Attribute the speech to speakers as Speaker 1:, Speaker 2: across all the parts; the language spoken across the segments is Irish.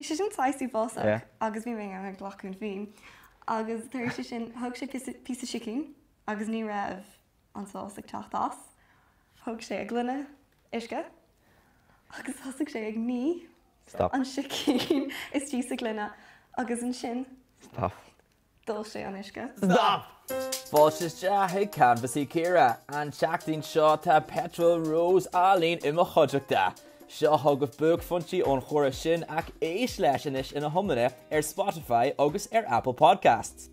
Speaker 1: Bhí sé sin saghas uafásach agus bhí mé ag glacadh an fíon agus tar éis sin thóg sé píosa sicín agus ní raibh an sás ag teacht as. Thóg sé a gloine uisce agus thosaigh sé ag ní
Speaker 2: Stop.
Speaker 1: an sicín istigh sa ghloine agus ansin
Speaker 2: Stop.
Speaker 1: d'ól sé an uisce.
Speaker 2: Stop!
Speaker 3: Fáilte isteach chuig Canbhasaí Ciara. An tseachtain seo tá Petrol Rose álainn i mo chuideachta. Seo chugaibh buaicphointí ón chomhrá sin ach éist leis anois ina hiomláine ar Spotify agus ar Apple Podcasts.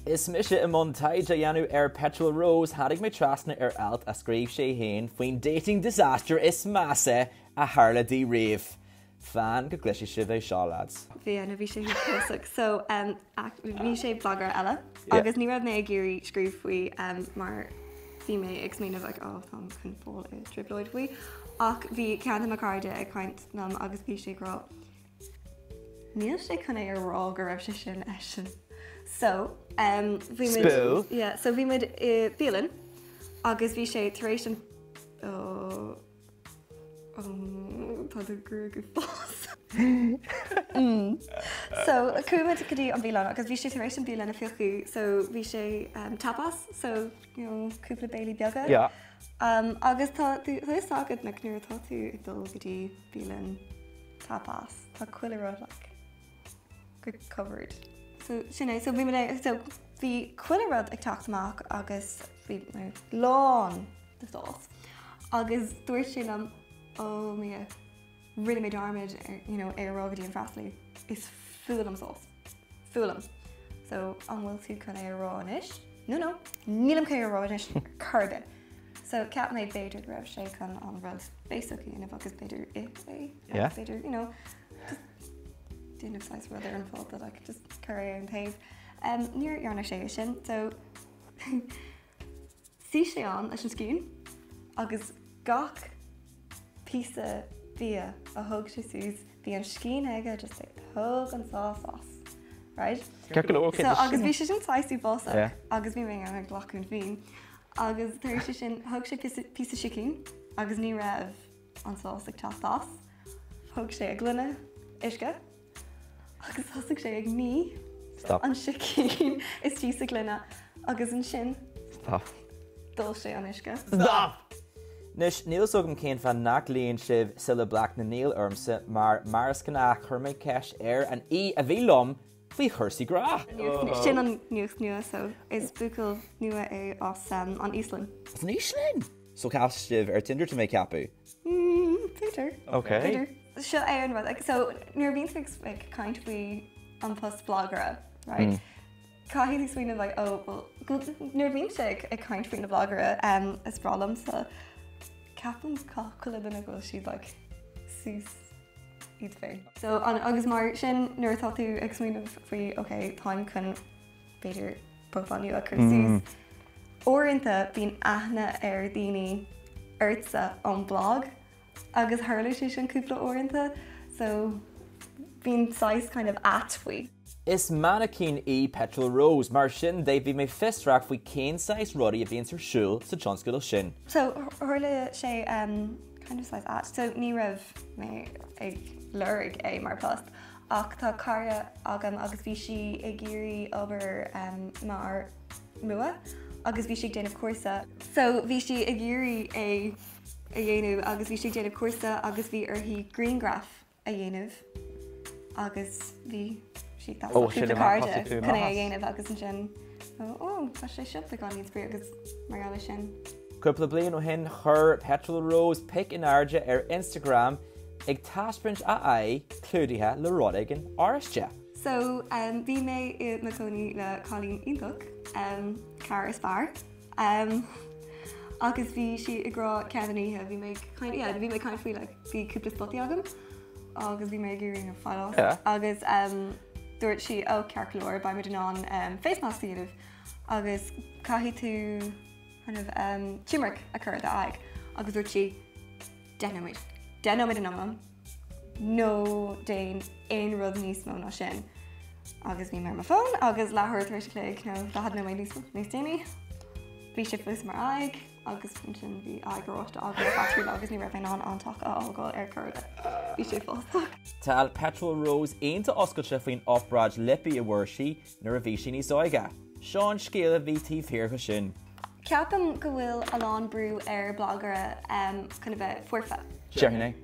Speaker 3: Is mise i mbun taighde a dhéanamh ar Petrol Rose, tháinig mé trasna ar alt a scríobh sé féin faoin dating disaster is measa a tharla di riamh. Fan go gcloisfidh sibh é seo, lads.
Speaker 1: Bhí no bhí sé uafásach. So um, bhí sé blogger eile agus ní raibh mé ag iarraidh scríobh faoi um, mar bhí mé ag smaoineamh like, oh, táim chun fáil i dtrioblóid faoi. Ach bhí ceann de mo cairde ag caint liom agus bhí sé ag rá Níl sé chun é a rá go raibh sé sin eisean. So um, bhí muid
Speaker 2: Spill.
Speaker 1: yeah, so bhí muid i bialann agus bhí sé tar éis an oh, oh, tá do ghruaig uafásach. So chuaigh muid go dtí an bhialann agus bhí sé tar éis an bialann a phiocadh so bhí sé um, tapas so you know, cúpla béilí beaga.
Speaker 2: Yeah.
Speaker 1: Um, agus tá tú tá fhios agat like, nuair atá tú ag dul go dtí bialann tapas tá chuile rud like, go covered. So sin é so bhí muid ag- so bhí chuile rud ag teacht amach agus bhí mé lán de sás. Agus dúirt sé liom ó Mia rinne mé dearmad ar you know, é a rá go dtí an freastalaí is fuath liom sás. Fuath liom. So an bhfuil tú chun é a rá anois? No no, nílim chun é a rá anois chor ar bith. So ceap mé b'fhéidir go raibh sé chun an rud basic a dhéanamh agus b'fhéidir ith é.
Speaker 2: Yeah.
Speaker 1: B'fhéidir, you know, just déanamh saghas rud ar an pláta like, just cur é ar an taobh. Um, níor dhearna sé é sin, so Shuigh sé ann leis an scian agus gach píosa bia a thóg sé suas bhí an scian aige just ag tóg an sás as. Right?
Speaker 2: Ceart go leor, okay,
Speaker 1: So
Speaker 2: just-
Speaker 1: agus bhí sé sin saghas uafásach
Speaker 2: Yeah.
Speaker 1: agus bhí mé ag glacadh an fíon agus tar éis sin thóg sé píosa píosa sicín agus ní raibh an sás ag teacht as. Thóg sé a gloine uisce agus thosaigh sé ag ní
Speaker 2: Stop.
Speaker 1: an sicín istigh sa ghloine agus ansin
Speaker 2: Stop.
Speaker 1: d'ól sé an uisce.
Speaker 2: Stop!
Speaker 3: Anois, níl fhios agam cén fáth nach luíonn sibh Cilla Black na Níl ormsa mar mar is gnáth chuir mé ceist ar an aoi a bhí liom faoi chúrsaí grá.
Speaker 1: Sin an nuacht nua so is buachaill nua é as an Íoslainn.
Speaker 3: As an Íoslainn? So chas sibh ar Tinder tá mé ag ceapadh?
Speaker 1: B'fhéidir.
Speaker 2: Ok.
Speaker 1: B'fhéidir. Seo é an rud. Like, so nuair a bhíonn tú ag ag caint faoi an post blagaire, right? Caithfidh tú smaoineamh like, oh, well, go- nuair a bhíonn sé ag ag caint faoi na blagaire um, is breá liomsa, ceapann gach chuile duine go bhfuil siad like, suas iad féin. So, an, agus mar sin nuair atá tú ag smaoineamh faoi, ok, táim chun b'fhéidir profile nua a chur suas. Uaireanta bíonn aithne ar daoine ortsa ón blag agus tharla sé sin cúpla uaireanta so bíonn saghas kind of ait faoi.
Speaker 3: Is mainicín í Petrol Rose, mar sin de bhí mé fiosrach faoi cén saghas rudaí a bhíonns ar siúl sa tionscadal sin.
Speaker 1: So tharla sé kind of saghas ait, so ní raibh mé ag lorg é mar post ach tá cara agam agus bhí sí ag iarraidh obair mar mua agus bhí sí ag déanamh cúrsa. So bhí sí ag iarraidh é a dhéanamh agus bhí sí ag déanamh cúrsa agus bhí uirthi grianghraf a dhéanamh agus bhí sí ag
Speaker 2: Ó, sin
Speaker 1: cúpla
Speaker 2: é mar
Speaker 1: cairde
Speaker 2: thosaigh tú
Speaker 1: chun é a
Speaker 2: amach as.
Speaker 1: dhéanamh agus ansin ó tá sé seo beagán níos brí agus mar gheall air sin.
Speaker 3: Cúpla bliain ó shin chuir Petrol Rose pic in airde ar Instagram ag taispeáint a aghaidh clúdaithe le rud éigin oráiste.
Speaker 1: So um, bhí mé i mo chónaí le cailín iontach, um, cara is fearr. Um, agus bhí sí ag rá ceann den oíche, bhí mé ag caint, yeah, bhí mé ag caint faoi like, bhí cúpla spotaí agam agus bhí mé ag iarraidh na fáil as.
Speaker 2: Yeah.
Speaker 1: Agus um, dúirt sí, ó ceart go leor, beidh muid in ann um, face mask a dhéanamh agus caithfidh tú kind of, um, turmeric a chur ar d'aghaidh. Agus dúirt sí, 10 nóiméad. 10 nóiméad in iomlán. Ná déan aon rud níos mó ná sin. Agus bhí mé ar mo fón agus leathuair tar éis a chloig nó 40 nóiméad níos níos déanaí. Bhí sé fós ar m'aghaidh. Agus ansin bhí aghaidh oráiste agam ar feadh lá agus ní raibh mé in ann an teach a fhágáil ar chor ar bith. Bhí sé uafásach.
Speaker 3: Tá Petrol Rose iontach oscailte faoin obráid lipí a bhfuair sí nuair a bhí sí níos óige. Seo an scéal a bhí taobh thiar de sin.
Speaker 1: Ceapaim go bhfuil a lán brú ar blagaire chun a bheith foirfe.
Speaker 3: Déarfainn é.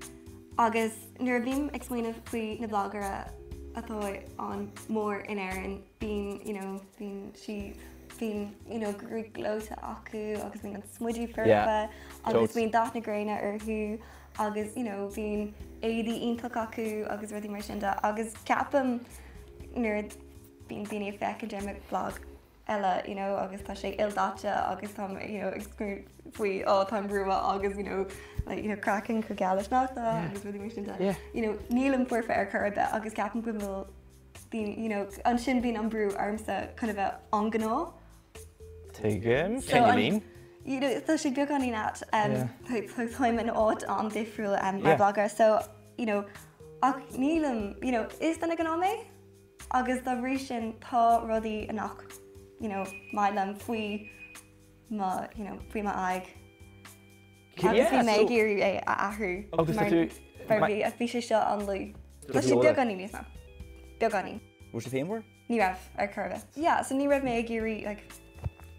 Speaker 1: Agus nuair a bhím ag smaoineamh faoi na blagaire atá an-mhór in Éirinn, bíonn, you know, bíonn siad, bíonn, you know, gruaig gleoite acu agus bíonn an smideadh foirfe agus bíonn dath na gréine orthu agus, you know, bíonn éadaí iontach acu agus rudaí mar sin de agus ceapaim nuair a bíonn daoine ag féachaint ar mo bhlag eile, you know, agus tá sé ildaite agus táim, you know, ag smaoineamh faoi, oh, táim rua agus, you know, like, you know, craiceann chomh geal le sneachta agus rudaí mar sin de. You know, nílim foirfe ar chor ar bith agus ceapaim go bhfuil daoine, you know, ansin bíonn an brú ormsa chun a bheith an-ghnáth.
Speaker 3: Tuigim. Can you mean?
Speaker 1: You know, tá sé beagáinín ait, um, táim in áit an-difriúil um, mar blogger, so, you know, ach nílim, you know, is duine gnáth mé agus dá bhrí sin tá rudaí nach, you know, maith liom faoi mo, you know, faoi m'aghaidh. Agus bhí mé ag iarraidh é a athrú.
Speaker 3: Agus tá tú.
Speaker 1: Mar bhí, bhí sé seo an-lú. Tá sé beagáinín níos mó. Beagáinín.
Speaker 3: Bhfuil sé féin mhór?
Speaker 1: Ní raibh, ar chor ar bith. Yeah, so ní raibh mé ag iarraidh like,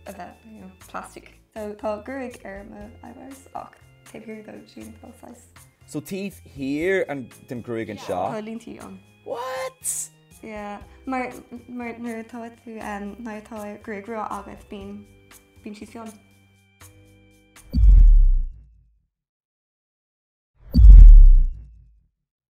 Speaker 1: a bheith, you know, plastic. So tá gruaig ar mo eyebrows ach taobh thiar dó sin tá saghas.
Speaker 3: So taobh thiar an, den gruaig anseo?
Speaker 1: Tá línte ann.
Speaker 3: What?
Speaker 1: Yeah, mar, mar nuair atá tú, um, nuair atá gruaig rua agat bíonn, bíonn siad fionn.